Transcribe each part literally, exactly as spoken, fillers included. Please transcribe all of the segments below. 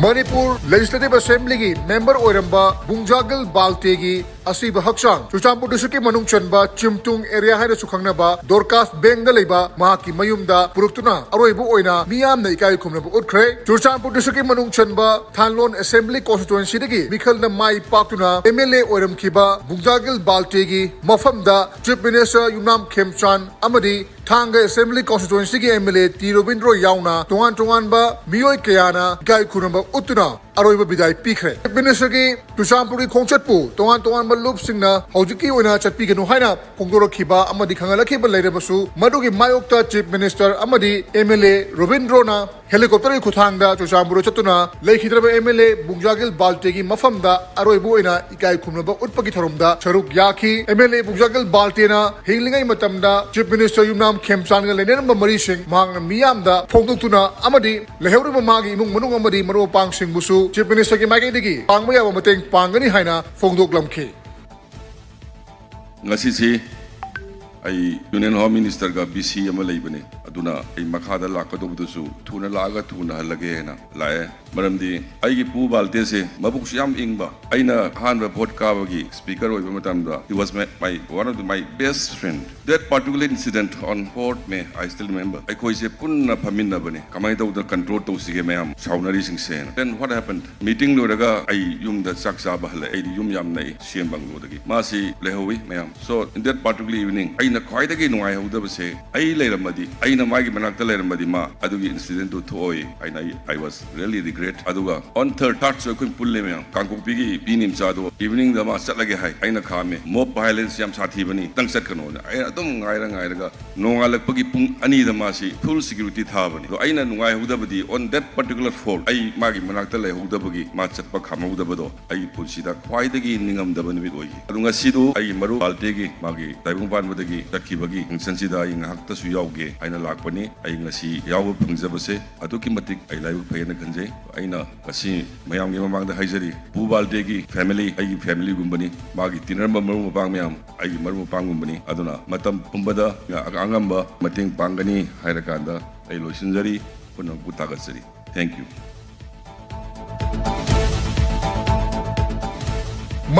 Manipur legislative ꯑꯦꯁꯦꯝꯕ꯭ꯂꯤꯒꯤ member ꯑꯣꯏꯔꯝꯕ ꯕꯨꯡꯖꯥꯒꯤꯜ ꯕꯥꯜꯇꯦꯒꯤ ꯑꯁꯤꯕ ꯍꯛꯆꯥꯡ ꯆꯨꯔꯆꯥꯟꯄꯨꯔ ꯗꯤꯁꯇ꯭ꯔꯤꯛꯀꯤ ꯃꯅꯨꯡ ꯆꯟꯕ ꯆꯤꯝꯇꯨꯡ ꯑꯦꯔꯤꯌꯥ ꯍꯥꯏꯅꯁꯨ ꯈꯪꯅꯕ ꯗꯣꯔꯀꯥꯁ ꯕꯦꯡꯗ ꯂꯩꯕ ꯃꯍꯥꯛꯀꯤ ꯃꯌꯨꯝꯗ ꯄꯨꯔꯛꯇꯨꯅ ꯑꯔꯣꯏꯕ ꯑꯣꯏꯅ ꯃꯤꯌꯥꯝꯅ ꯏꯀꯥꯏ ꯈꯨꯝꯅꯕ ꯎꯠꯈ꯭ꯔꯦ꯫ ꯆꯨꯔꯆꯥꯟꯄꯨꯔ ꯗꯤꯁꯇ꯭ꯔꯤꯛꯀꯤ ꯃꯅꯨꯡ ꯆꯟꯕ ꯊꯥꯟꯂꯣꯟ ꯑꯦꯁꯦꯝꯕ꯭ꯂꯤ ꯀꯣꯟꯁꯇꯤꯇ꯭ꯋꯦꯟꯁꯤꯗꯒꯤ ꯃꯤꯈꯜꯗ ꯃꯥꯏ ꯄꯥꯛꯇꯨꯅ ꯑꯦꯝ ꯑꯦꯜ ꯑꯦ ꯑꯣꯏꯔꯝꯈꯤꯕ ꯕꯨꯡꯖꯥꯒꯤꯜ ꯕꯥꯜꯇꯦꯒꯤ ꯃꯐꯝꯗ ꯆꯤꯐ ꯃꯤꯅꯤꯁꯇꯔ ꯌꯨꯝꯅꯥꯝ ꯈꯦꯝꯆꯥꯟ ꯑꯃꯗꯤ ꯊꯥꯡꯒ ꯑꯦꯁꯦꯝꯕ꯭ꯂꯤ ꯀꯣꯟꯁꯇꯤꯇ꯭ꯋꯦꯟꯁꯤꯒꯤ M L A T Robindro ꯌꯥꯎꯅ ꯇꯣꯉꯥꯟ ꯇꯣꯉꯥꯟꯕ ꯃꯤꯑꯣꯏ ꯀꯌꯥꯅ ꯏꯀꯥꯏ ꯈꯨꯝꯅꯕ ꯎꯠꯇꯨꯅ ꯑꯔꯣꯏꯕ ꯕꯤꯗꯥꯏ ꯄꯤꯈ꯭ꯔꯦ꯫ ꯆꯤꯐ ꯃꯤꯅꯤꯁꯇꯔꯒꯤ ꯆꯨꯔꯆꯥꯟꯄꯨꯔꯒꯤ ꯈꯣꯡꯆꯠꯄꯨ ꯇꯣꯉꯥꯟ ꯇꯣꯉꯥꯟꯕ ꯂꯨꯞꯁꯤꯡꯅ ꯍꯧꯖꯤꯛꯀꯤ ꯑꯣꯏꯅ ꯆꯠꯄꯤꯒꯅꯨ ꯍꯥꯏꯅ ꯐꯣꯡꯗꯣꯔꯛꯈꯤꯕ ꯑꯃꯗꯤ ꯈꯪꯍꯜꯂꯛꯈꯤꯕ ꯂꯩꯔꯕꯁꯨ, ꯃꯗꯨꯒꯤ ꯃꯥꯌꯣꯛꯇ ꯆꯤꯐ ꯃꯤꯅꯤꯁꯇꯔ ꯑꯃꯗꯤ ꯑꯦꯝ ꯑꯦꯜ ꯑꯦ ꯔꯣꯕꯤꯟꯗ꯭ꯔꯣꯅ ꯍꯦꯂꯤꯀꯣꯞꯇꯔꯒꯤ ꯈꯨꯊꯥꯡꯗ ꯆꯨꯔꯆꯥꯟꯄꯨꯔꯗ ꯆꯠꯇꯨꯅ ꯂꯩꯈꯤꯗ꯭ꯔꯕ ꯑꯦꯝ ꯑꯦꯜ ꯑꯦ ꯕꯨꯡꯖꯥꯒꯤꯜ ꯕꯥꯜꯇꯦꯒꯤ ꯃꯐꯝꯗ ꯑꯔꯣꯏꯕ ꯑꯣꯏꯅ ꯏꯀꯥꯏ ꯈꯨꯝꯅꯕ ꯎꯠꯄꯒꯤ ꯊꯧꯔꯝꯗ ꯁꯔꯨꯛ ꯌꯥꯈꯤ꯫ ꯑꯦꯝ ꯑꯦꯜ ꯑꯦ ꯕꯨꯡꯖꯥꯒꯤꯜ ꯕꯥꯜꯇꯦꯅ ꯍꯤꯡꯂꯤꯉꯩ ꯃꯇꯝꯗ ꯆꯤꯐ ꯃꯤꯅꯤꯁꯇꯔ ꯌꯨꯝꯅꯥꯝ ꯈꯦꯝꯆꯥꯟꯒ ꯂꯩꯅꯔꯝꯕ ꯃꯔꯤꯁꯤꯡ ꯃꯍꯥꯛꯅ ꯃꯤꯌꯥꯝꯗ ꯐꯣꯡꯗꯣꯛꯇꯨꯅ ꯑꯃꯗꯤ ꯂꯩꯍꯧꯔꯤꯕ ꯃꯥꯒꯤ ꯏꯃꯨꯡ ꯃꯅꯨꯡ ꯑꯃꯗꯤ ꯃꯔꯨꯞ ꯃꯄꯥꯡꯁꯤꯡꯕꯨꯁꯨ ꯆꯤꯐ ꯃꯤꯅꯤꯁꯇꯔꯒꯤ ꯃꯥꯏꯀꯩꯗꯒꯤ ꯄꯥꯡꯕ ꯌꯥꯕ ꯃꯇꯦꯡ ꯄꯥꯡꯒꯅꯤ ꯍꯥꯏꯅ ꯐꯣꯡꯗꯣꯛꯂꯝꯈꯤ꯫ ꯉꯁꯤꯁꯤ ꯑꯩ ꯌꯨꯅꯤꯌꯟ ꯍꯣꯝ ꯃꯤꯅꯤꯁꯇꯔꯒ ꯕꯤ ꯁꯤ ꯑꯃ ꯂꯩꯕꯅꯤ꯫ ꯑꯗꯨꯅ ꯑꯩ ꯃꯈꯥꯗ ꯂꯥꯛꯀꯗꯧꯕꯗꯨꯁꯨ ꯊꯨꯅ ꯂꯥꯛꯑꯒ ꯊꯨꯅ ꯍꯜꯂꯒꯦ ꯍꯥꯏꯅ ꯂꯥꯛꯑꯦ꯫ ꯃꯔꯝꯗꯤ ꯑꯩꯒꯤ ꯄꯨ ꯕꯥꯜꯇꯦꯁꯦ ꯃꯕꯨꯛꯁꯨ ꯌꯥꯝ ꯏꯪꯕ꯫ ꯑꯩꯅ ꯑꯍꯥꯟꯕ ꯚꯣꯠ ꯀꯥꯕꯒꯤ ꯁ꯭ꯄꯤꯀꯔ ꯑꯣꯏꯕ ꯃꯇꯝꯗ, he was my, my, one of the, my best friend. That particular incident on fourth May, I still remember. ꯑꯩꯈꯣꯏꯁꯦ ꯄꯨꯟꯅ ꯐꯝꯃꯤꯟꯅꯕꯅꯦ꯫ ꯀꯃꯥꯏꯅ ꯇꯧꯗꯅ ꯀꯟꯇ꯭ꯔꯣꯜ ꯇꯧꯁꯤꯒꯦ ꯃꯌꯥꯝ ꯁꯥꯎꯅꯔꯤꯁꯤꯡꯁꯦꯅ꯫ Then what happened? ꯃꯤꯇꯤꯡ ꯂꯣꯏꯔꯒ ꯑꯩ ꯌꯨꯝꯗ ꯆꯥꯛ ꯆꯥꯕ ꯍꯜꯂꯛꯑꯦ꯫ ꯑꯩꯗꯤ ꯌꯨꯝ ꯌꯥꯝ ꯅꯛꯏ ꯁꯤ ꯑꯦꯝ ꯕꯪꯒ꯭ꯂꯣꯗꯒꯤ꯫ ꯃꯥꯁꯤ ꯂꯩꯍꯧꯋꯤ ꯃꯌꯥꯝ꯫ So, in that particular evening, ꯑꯩꯅ ꯈ꯭ꯋꯥꯏꯗꯒꯤ ꯅꯨꯡꯉꯥꯏꯍꯧꯗꯕꯁꯦ, ꯑꯩ ꯂꯩꯔꯝꯃꯗꯤ, ꯑꯩꯅ ꯃꯥꯒꯤ ꯃꯅꯥꯛꯇ ꯂꯩꯔꯝꯃꯗꯤ, ꯃꯥ ꯑꯗꯨꯒꯤ incident ꯇꯨ ꯊꯣꯛꯑꯣꯏ ꯍꯥꯏꯅ ꯑꯩ, I was really regret. ꯑꯗꯨꯒ on third, third ꯁꯨ ꯑꯩꯈꯣꯏ ꯄꯨꯜꯂꯦ ꯃꯌꯥꯝ꯫ ꯀꯥꯡꯄꯣꯛꯄꯤꯒꯤ ꯄꯤ ꯅꯤꯝꯆꯥꯗꯣ evening ꯗ ꯃꯥ ꯆꯠꯂꯒꯦ ꯍꯥꯏ꯫ ꯑꯩꯅ ꯈꯥꯝꯃꯦ꯫ Mob violence ꯌꯥꯝ ꯁꯥꯊꯤꯕꯅꯤ, ꯅꯪ ꯆꯠꯀꯅꯣꯅ꯫ ꯑꯩꯅ ꯑꯗꯨꯝ ꯉꯥꯏꯔ ꯉꯥꯏꯔꯒ ꯅꯣꯡꯉꯥꯜꯂꯛꯄꯒꯤ ꯄꯨꯡ ꯑꯅꯤꯗ ꯃꯥꯁꯤ full security ꯊꯥꯕꯅꯤ꯫ ꯑꯗꯣ ꯑꯩꯅ ꯅꯨꯡꯉꯥꯏꯍꯧꯗꯕꯗꯤ, on that particular fourth, ꯑꯩ ꯃꯥꯒꯤ ꯃꯅꯥꯛꯇ ꯂꯩꯍꯧꯗꯕꯒꯤ, ꯃꯥ ꯆꯠꯄ ꯈꯥꯝꯍꯧꯗꯕꯗꯣ ꯑꯩꯒꯤ ꯄꯨꯟꯁꯤꯗ ꯈ꯭ꯋꯥꯏꯗꯒꯤ ꯅꯤꯡꯉꯝꯗꯕ ꯅꯨꯃꯤꯠ ꯑꯣꯏꯈꯤ꯫ ꯑꯗꯨ ꯉꯁꯤꯗꯨ ꯑꯩꯒꯤ ꯃꯔꯨꯞ ꯕꯥꯜꯇꯦꯒꯤ ꯃꯥꯒꯤ ꯇꯥꯏꯕꯪ ꯄꯥꯟꯕꯗꯒꯤ ꯆꯠꯈꯤꯕꯒꯤ function ꯁꯤꯗ ꯑꯩ ꯉꯥꯏꯍꯥꯛꯇꯁꯨ ꯌꯥꯎꯒꯦ ꯍꯥꯏꯅ ꯂꯥꯛꯄꯅꯤ꯫ ꯑꯩ ꯉꯁꯤ ꯌꯥꯎꯕ ꯐꯪꯖꯕꯁꯦ ꯑꯗꯨꯛꯀꯤ ꯃꯇꯤꯛ ꯑꯩ ꯂꯥꯏꯕꯛ ꯐꯩ ꯍꯥꯏꯅ ꯈꯟꯖꯩ꯫ ꯑꯩꯅ ꯉꯁꯤ ꯃꯌꯥꯝꯒꯤ ꯃꯃꯥꯡꯗ ꯍꯥꯏꯖꯔꯤ, ꯄꯨ ꯕꯥꯜꯇꯦꯒꯤ family ꯑꯩꯒꯤ family ꯒꯨꯝꯕꯅꯤ꯫ ꯃꯥꯒꯤ ꯇꯤꯟꯅꯔꯝꯕ ꯃꯔꯨꯞ ꯃꯄꯥꯡ ꯃꯌꯥꯝ ꯑꯩꯒꯤ ꯃꯔꯨꯞ ꯃꯄꯥꯡꯒꯨꯝꯕꯅꯤ꯫ ꯑꯗꯨꯅ ꯃꯇꯝ ꯄꯨꯝꯕꯗ ꯑꯉꯝꯕ ꯃꯇꯦꯡ ꯄꯥꯡꯒꯅꯤ ꯍꯥꯏꯔꯀꯥꯟꯗ ꯑꯩ ꯂꯣꯏꯁꯤꯟꯖꯔꯤ꯫ ꯄꯨꯝꯅꯃꯛꯄꯨ ꯊꯥꯒꯠꯆꯔꯤ꯫ Thank you꯫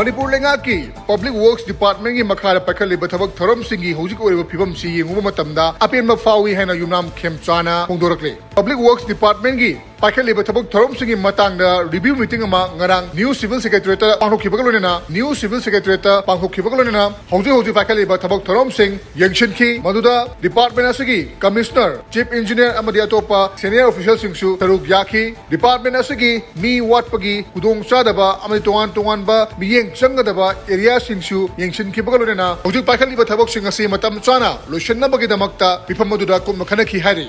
ꯃꯅꯤꯄꯨꯔ ꯂꯩꯉꯥꯛꯀꯤ Public Works Department ꯀꯤ ꯃꯈꯥꯗ ꯄꯥꯏꯈꯠꯂꯤꯕ ꯊꯕꯛ ꯊꯧꯔꯝꯁꯤꯡꯒꯤ ꯍꯧꯖꯤꯛ ꯑꯣꯏꯔꯤꯕ ꯐꯤꯕꯝꯁꯤ ꯌꯦꯡꯉꯨꯕ ꯃꯇꯝꯗ ꯑꯄꯦꯟꯕ ꯐꯥꯎꯏ ꯍꯥꯏꯅ ꯌꯨꯝꯅꯥꯝ ꯈꯦꯝꯆꯥꯅ ꯐꯣꯡꯗꯣꯔꯛꯂꯤ꯫ Public Works Department ꯀꯤ ꯄꯥꯏꯈꯠꯂꯤꯕ ꯊꯕꯛ ꯊꯧꯔꯝꯁꯤꯡꯒꯤ ꯃꯇꯥꯡꯗ review meeting ꯑꯃ ꯉꯔꯥꯡ New Civil Secretariat ꯇ ꯄꯥꯡꯊꯣꯛꯈꯤꯕꯒ ꯂꯣꯏꯅꯅ, New Civil Secretariat ꯇ ꯄꯥꯡꯊꯣꯛꯈꯤꯕꯒ ꯂꯣꯏꯅꯅ ꯍꯧꯖꯤꯛ ꯍꯧꯖꯤꯛ ꯄꯥꯏꯈꯠꯂꯤꯕ ꯊꯕꯛ ꯊꯧꯔꯝꯁꯤꯡ ꯌꯦꯡꯁꯤꯟꯈꯤ꯫ ꯃꯗꯨꯗ department ꯑꯁꯤꯒꯤ Commissioner, Chief Engineer ꯑꯃꯗꯤ ꯑꯇꯣꯞꯄ senior official ꯁꯤꯡꯁꯨ ꯁꯔꯨꯛ ꯌꯥꯈꯤ꯫ Department ꯑꯁꯤꯒꯤ ꯃꯤ ꯋꯥꯠꯄꯒꯤ ꯈꯨꯗꯣꯡꯆꯥꯗꯕ ꯑꯃꯗꯤ ꯇꯣꯉꯥꯟ ꯇꯣꯉꯥꯟꯕ ꯃꯤꯠꯌꯦꯡ ꯆꯪꯒꯗꯕ area ꯁꯤꯡꯁꯨ ꯌꯦꯡꯁꯤꯟꯈꯤꯕꯒ ꯂꯣꯏꯅꯅ ꯍꯧꯖꯤꯛ ꯄꯥꯏꯈꯠꯂꯤꯕ ꯊꯕꯛꯁꯤꯡ ꯑꯁꯤ ꯃꯇꯝ ꯆꯥꯅ ꯂꯣꯏꯁꯤꯟꯅꯕꯒꯤꯗꯃꯛꯇ ꯃꯤꯐꯝ ꯑꯗꯨꯗ ꯀꯨꯞꯅ ꯈꯟꯅꯈꯤ ꯍꯥꯏꯔꯤ꯫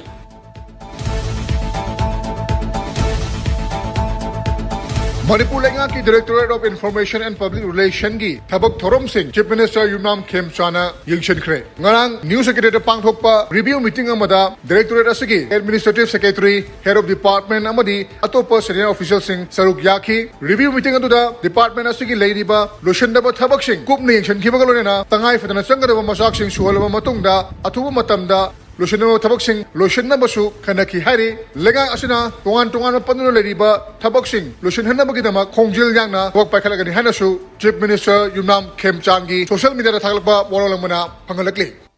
ꯃꯅꯤꯄꯨꯔ ꯂꯩꯉꯥꯛꯀꯤ Directorate of Information and Public Relation ꯒꯤ ꯊꯕꯛ ꯊꯧꯔꯝꯁꯤꯡ Chief Minister ꯌꯨꯝꯅꯥꯝ ꯈꯦꯝꯆꯥꯅ ꯌꯦꯡꯁꯤꯟꯈ꯭ꯔꯦ꯫ ꯉꯔꯥꯡ New Secretariat ꯇ ꯄꯥꯡꯊꯣꯛꯄ review meeting ꯑꯃꯗ directorate ꯑꯁꯤꯒꯤ Administrative Secretary, Head of Department ꯑꯃꯗꯤ ꯑꯇꯣꯞꯄ senior official ꯁꯤꯡ ꯁꯔꯨꯛ ꯌꯥꯈꯤ꯫ Review meeting ꯑꯗꯨꯗ department ꯑꯁꯤꯒꯤ ꯂꯩꯔꯤꯕ ꯂꯣꯏꯁꯤꯟꯗꯕ ꯊꯕꯛꯁꯤꯡ ꯀꯨꯞꯅ ꯌꯦꯡꯁꯤꯟꯈꯤꯕꯒ ꯂꯣꯏꯅꯅ ꯇꯉꯥꯏ ꯐꯗꯅ ꯆꯪꯒꯗꯕ ꯃꯆꯥꯛꯁꯤꯡ ꯁꯨꯍꯜꯂꯕ ꯃꯇꯨꯡꯗ ꯑꯊꯨꯕ ꯃꯇꯝꯗ ꯂꯣꯏꯁꯤꯟꯅꯕ ꯊꯕꯛꯁꯤꯡ ꯂꯣꯏꯁꯤꯟꯅꯕꯁꯨ ꯈꯟꯅꯈꯤ ꯍꯥꯏꯔꯤ꯫ ꯂꯩꯉꯥꯛ ꯑꯁꯤꯅ ꯇꯣꯉꯥꯟ ꯇꯣꯉꯥꯟꯕ ꯄꯟꯗꯨꯅ ꯂꯩꯔꯤꯕ ꯊꯕꯛꯁꯤꯡ ꯂꯣꯏꯁꯤꯟꯍꯟꯅꯕꯒꯤꯗꯃꯛ ꯈꯣꯡꯖꯦꯜ ꯌꯥꯡꯅ ꯊꯕꯛ ꯄꯥꯏꯈꯠꯂꯒꯅꯤ ꯍꯥꯏꯅꯁꯨ Chief Minister ꯌꯨꯝꯅꯥꯝ ꯈꯦꯝꯆꯥꯟꯒꯤ social media ꯗ ꯊꯥꯒꯠꯂꯛꯄ ꯋꯥꯔꯣꯜ ꯑꯃꯅ ꯐꯪꯍꯜꯂꯛꯂꯤ꯫